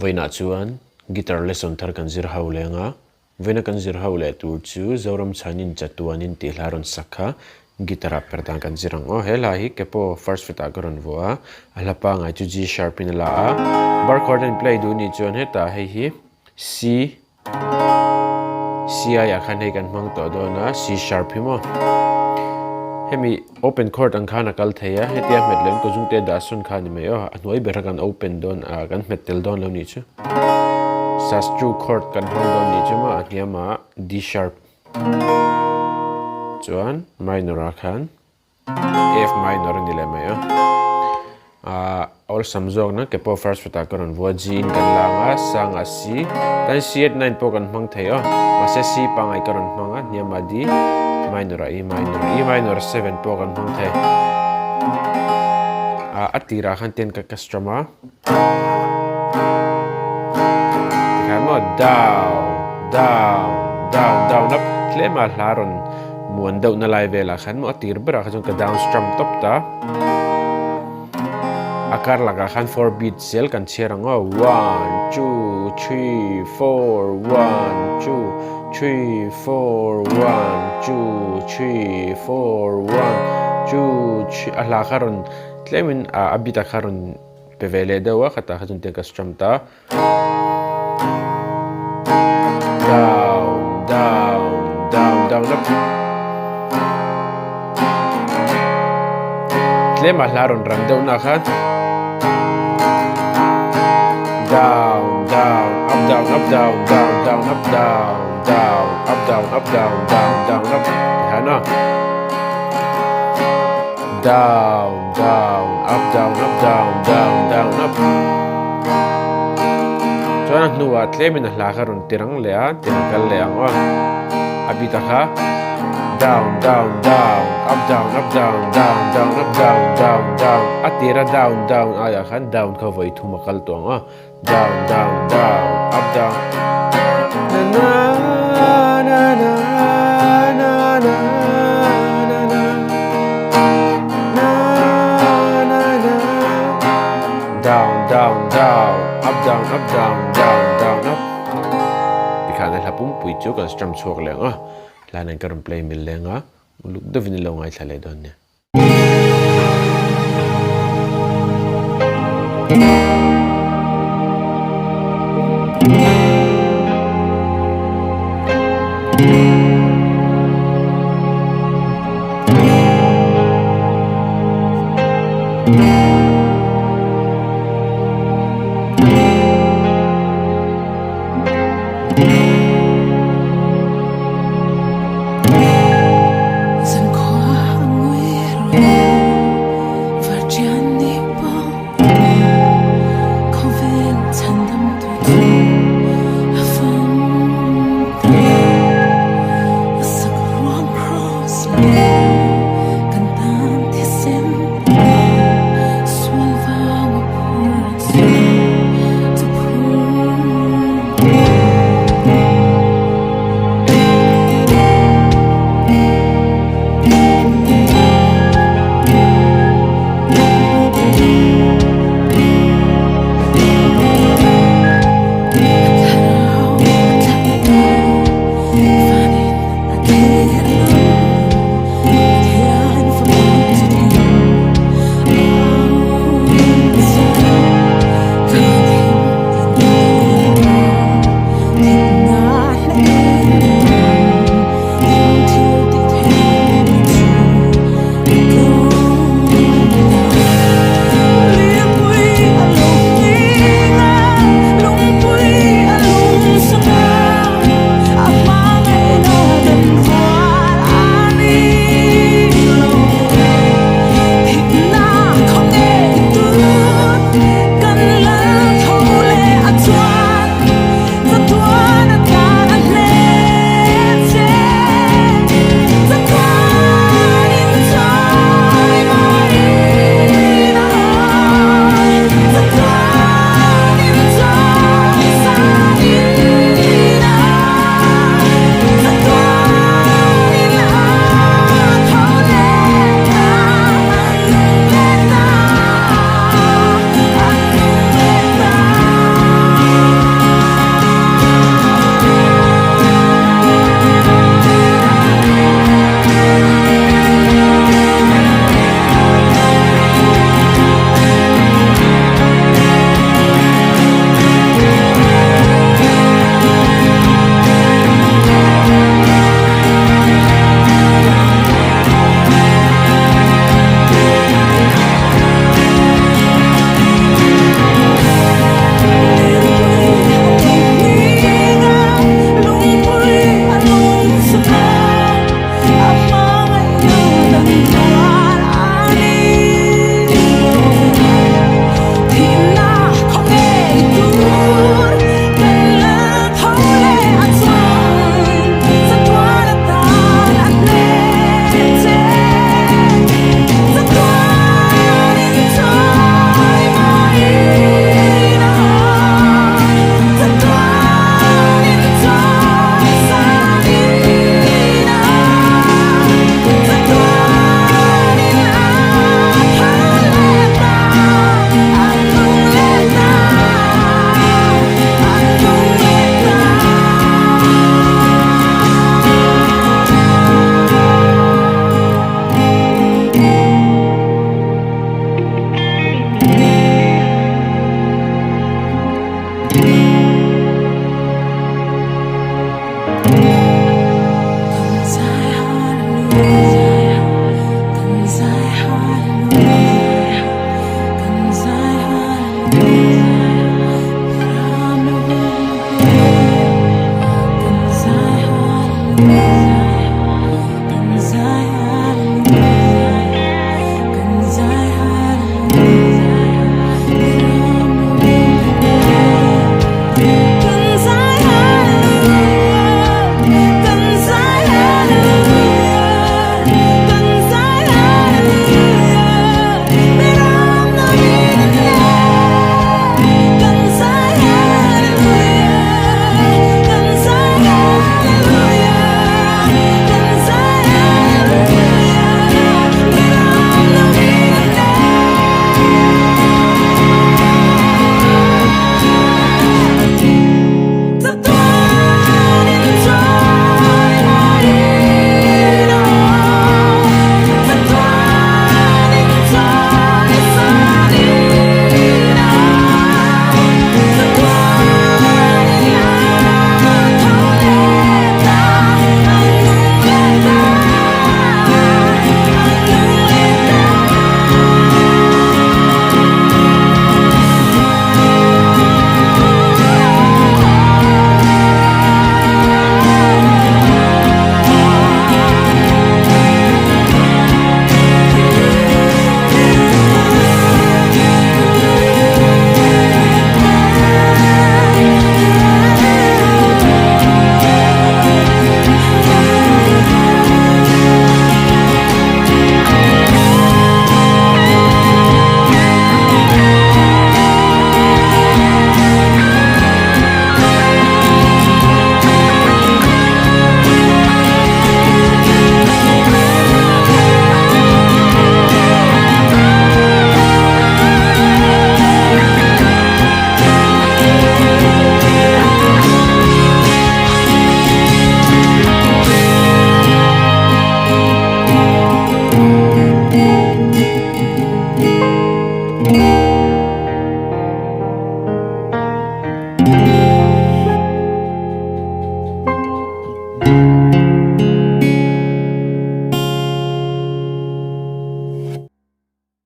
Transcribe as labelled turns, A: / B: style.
A: Vawiinah chuan guitar lesson thar kan zir ho leng a, vawiina kan zir ho leh tur chu Zoram chhanin chatuanin tih hla rawn sak kha guitar ah per dan kan zir ang aw. He hla hi ke pawh first fret ah ka rawn vuah a, a hla pangai chu G sharp in a la a, bar chord a in play duh nih chuan hetah hei hi C C aiah khan hei kan hmang tawh dawn a, C sharp hi maw. Hemi open chord ang khan a kal thei a, hetia hmet leh an kawzung te dah sawn kha a ni mai aw, a hnuai ber kha kan open dawn a, kan hmet tel dawn lo nih chu. Sus two chord kan hmang dawn nih chu maw, a hniamah D sharp chuan minor ah khan. F minor a ni leh mai a. Ahh awlsam zawk na ke pawh first fret ah ka rawn vua G in kan la ang a, sang ah C, tan C at 9 pawh kan hmang thei aw, mahse C pangai ka rawn hmang a, hniam ah D minor ah E minor, E minor 7 pawh kan hmang thei. Ahh a tirah khan ten ka ka strum a, tikhan maw down, down, down, down up tlem ah hla rawn Muan deuhna lai velah khan maw a tir berah kha chuan ka down strum tawp ta. A kar lakah khan 4 beat zel kan chhiar ang aw. 1, 2, 3, 4, 1, 2, 3, 4, 1, 2, 3, 4, 1, 2, 3 a hla kha rawn tlemin a beat a kha rawn pe ve leh deuh a khatah kha chuan tiang ka strum ta. Down, down, down, down up. Tlema hla rawn rang deuh na kha. Down, down, up, down, up, down, down, down, up, down, down, up, down, up, down, down, down, up. Tikhan a. Down, down, up, down, up, down, down, down, up. Chuan a hnuah tlemin a hla kha rawn ti rang leh a, ti rang kal leh ang aw. A bit a kha down, down, down, up, down, up, down, down, down, up, down, down, down. A tira down, down aiah khan down kha vawi thum a kal tawh ang aw. Down, down, down, up, down. Na na na na na na na na na na na Down, down, down, up, down, up, down, down, down, up. Tikhan a hla pumpui chu kan strum chhuak leh ang a, hla nen ka rawn play mil leng a, uluk deuhin i lo ngaithla leh dawn nia.